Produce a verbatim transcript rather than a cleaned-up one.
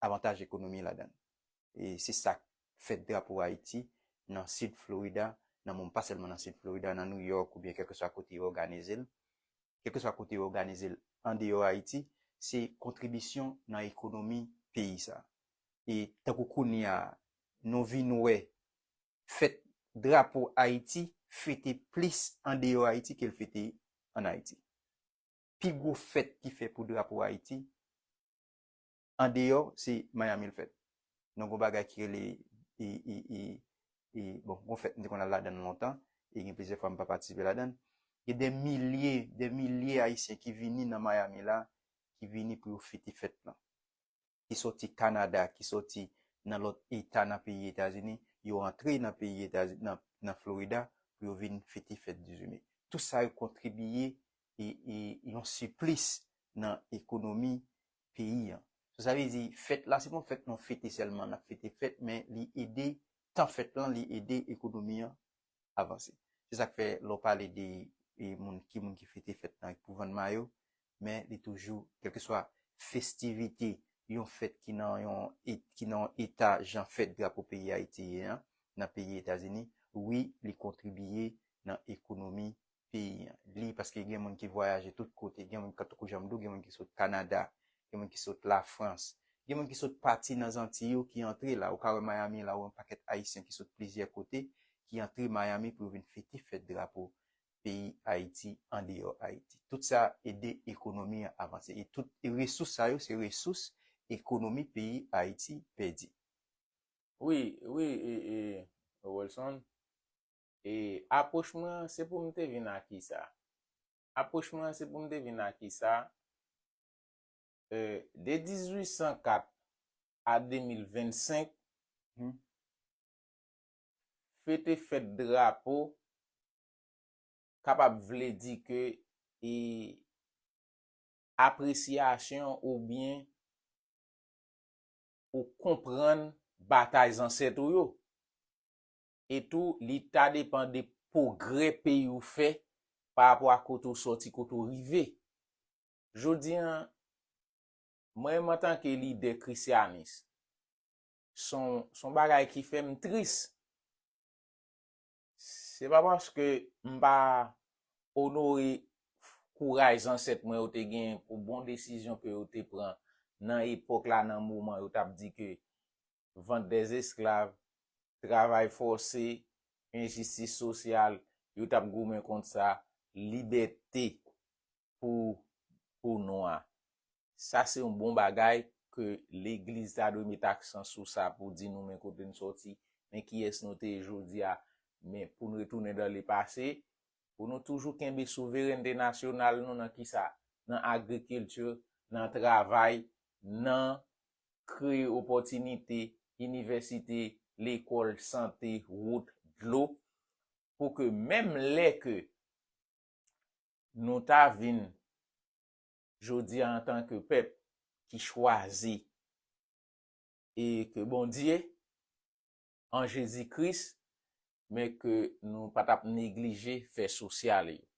avantaj ekonomi ladan l. E se sa k fèt drapo Ayiti nan Sid Florida, nan, bon, pa sèlman nan Sid Florida, nan New York oubyen kèlkeswa kote yo òganize l. Kèlkeswa kote yo òganize l andeyò Ayiti, se kontribisyon nan ekonomi peyi sa. E tankou kounye a, nou vin wè fèt drapo Ayiti fete plis andeyò Ayiti ke l fete ann Ayiti. Pi gwo fèt ki fè pou drapo Ayiti andeyò, se Miami l fèt. Donk, gon bagay ki rele, e, e, e, e, bon, gon fèt, m te konn al ladan l lontan, e gen plizyè fwa m pa patisipe ladan l. Gen de milye, de milye Ayisyen ki vini nan Miami la, ki vini pou yo fete fèt lan. Ki sòti Kanada, ki sòti nan lòt eta nan peyi Etazini, yo antre nan peyi Etazini, nan, nan Florida, pou yo vin fete fèt dizuit me. Tout sa yo kontribiye e, e yon siplis nan ekonomi peyi an. So, sa vle di, fèt la, se pa yon fèt nou fete sèlman, n ap fete fèt, men li ede, tan fèt lan, li ede ekonomi an avanse. Se sa k fè, lè w pale de, e, moun, ki moun ki fete fèt lan pou vann mayo, men li toujou, kèlkeswa festivite, yon fèt ki nan yon, e, ki nan yon eta jan fèt drapo peyi Ayiti ye an, nan peyi Etazini, wi, li kontribiye nan ekonomi peyi an. Li, paske gen moun ki vwayaje tout kote, gen moun, tankou jan m di w, gen moun ki sot Kanada, gen moun ki sot Lafrans, gen moun ki sot pati nan Zanti yo ki antre la. Ou ka wè Miami la, ou yon pakèt Ayisyen ki sot plizyè kote, ki antre Miami pou yo vin fete fèt drapo peyi Ayiti andeyò Ayiti. Tout sa ede ekonomi an avanse. E tout, e resous sa yo, se resous ekonomi peyi Ayiti pèdi. Wi, wi, e, e, Wilson. E apwòch mwen an, se pou m te vin a kisa? Apwòch mwen an, se pou m te vin a kisa? E, de dizuit san kat a de mil vennsenk, fete fèt drapo kapab vle di ke e apresyasyon oubyen ou konprann batay zansèt ou yo. E tou, li ta depann de pwogrè peyi w fè pa rapò a kote w sòti, kote w rive. Jodi a, mwen menm antanke lidè krisyanis, se yon, se yon bagay ki fè m tris. Se pa paske m pa onore kouraj zansèt mwen yo te genyen pou bon desizyon ke yo te pran nan epòk la, nan moman yo t ap di ke vente des esclaves, travay fòse, enjistis sosyal, yo t ap goumen kont sa, libète pou, pou nwa. Sa se yon bon bagay ke legliz ta dwe met aksan sou sa pou di nou men kote n sòti, men kiyès nou te ye jodi a, men pou n retounen dans le passé, pou nou toujou kenbe souverènte nasyonal nou nan kisa? Nan agrikilti, nan travay, nan kreye opòtinite, inivèsite, lekòl, sante, wout, dlo, pou ke menm lè ke nou ta vin jodi a antanke pèp ki chwazi e ke Bondye an Jezi Kris, men ke nou pa t ap neglije fè sosyal yo.